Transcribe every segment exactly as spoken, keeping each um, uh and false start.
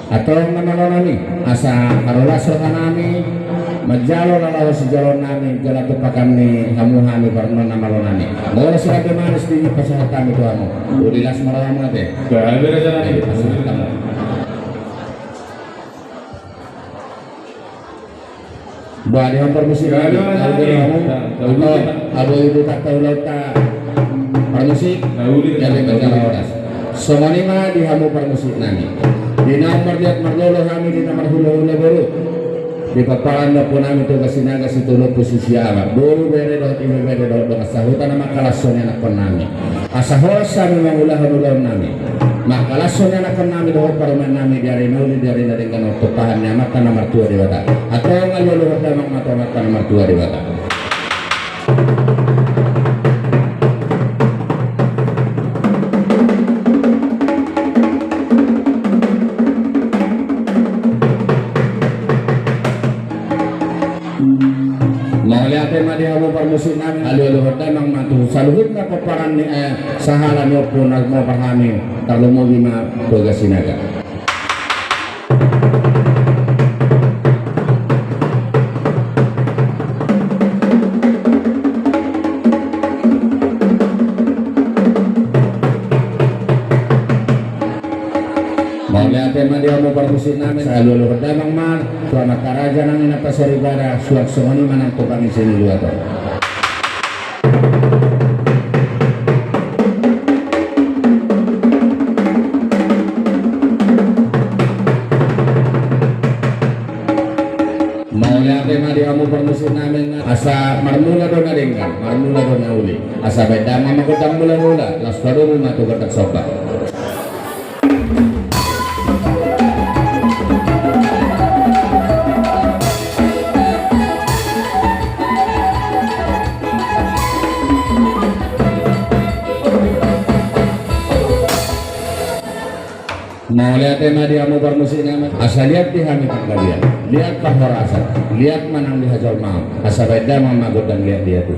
Antong na malo nami, asa harolas roha nami manjalo na laho sijaloon nami jala tumpakan ni hamu hami parmuna na malo nami. Molo sirade manis di pasahat hami tu hamu. Uli las ma rohamu ate. Gabe raja nami. Pasahat hamu. Bah, di hamu parmusik nami, abu ibu tak tahu lauta parmusik. Jadi baca horas. Songon i ma di hamu parmusik nami. Di na marliat marlolo hami di na marhulahula boru. Di paparan ni ompu nami Toga Sinaga, Situlompu Sisiama, boru, bere dohot ibebere dohot dongan sahuta na mangkalashon ni anakkon nami. Asa horas hami mangulahon ulaon nami, mangkalashon ni anakkon nami dohot parumaen nami di ari na uli di ari na denggan on, tumpahan ni Amanta na martua Debata. Antong alualu hordamang ma tu Amanta na martua Debata. Mauliate ma di hamu parmusik nami, alualu hordamang ma tu saluhutna pomparan ni, eh, sahala ni ompu na mopa hami, tarlumobi ma Toga Sinaga. Mauliate ma di hamu parmusik nami, saluhut damang ma tu amanta raja nang inanta soripada, suang songon i ma nang tu pangisi ni luat on. Mauliate ma di hamu parmusik nami, asa marmula do na denggan, marmula do na uli, asa baen damang ma gondang mulamula, laos padomu ma tu gondang somba. Mauliate ma di hamu parmusik nami, asa liat di hami panggabean, liat parhorasan, liat ma nang di hajolmaon, asa baen damang ma gondang liat-liat i.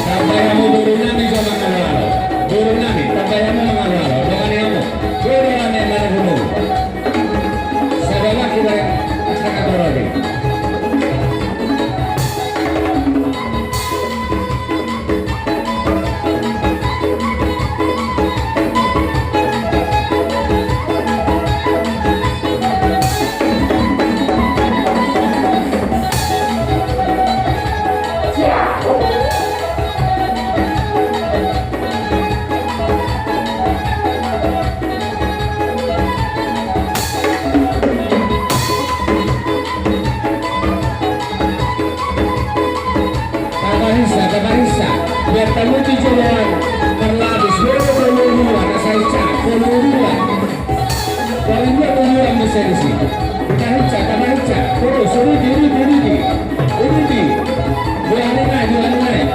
Tambai hamu boru nami jo mangalo-alo. Boru nami, tambai hamu mangalo-alo. Dongani hamu. Boru nami, mana boru? Sabalak ibarat, astaka torodi. Tapahinsa, tapahinsa. Biar tamuti joloan marlapis, biar tamuti joloan, asa hinsa, tamuti joloan. Paling dia tamuti joloan mese disi. Tapahinsa, tapahinsa. Terus, uduti, uduti, uduti. Uduti. Dua hari naik, dua hari naik.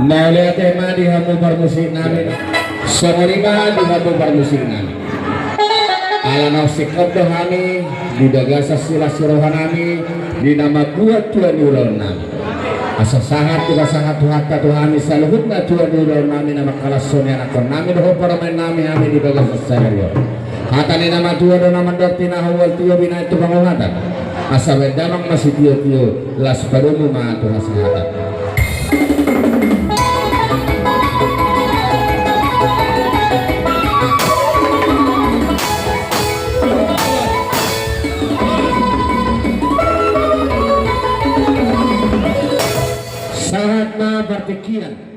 Mauliate ma di hamu parmusik nami. Songon i ma di hamu parmusik nami. Ala naung singkop do hami di bagasan silas ni roha nami di na mambuat tua ni ulaon nami. Asa sahat tu, sahat tu hata tu hami saluhutna tua ni ulaon nami na mangkalashon ni anakkon nami dohot parumaen nami hami di bagasan sadari on. Hata ni na matua do na mandok: Tinahu hual tio, binahen tu panguhatan. Asa bahen damang ma sitio-tio, las padomu ma tu hasahatan. Sahat ma partingkian.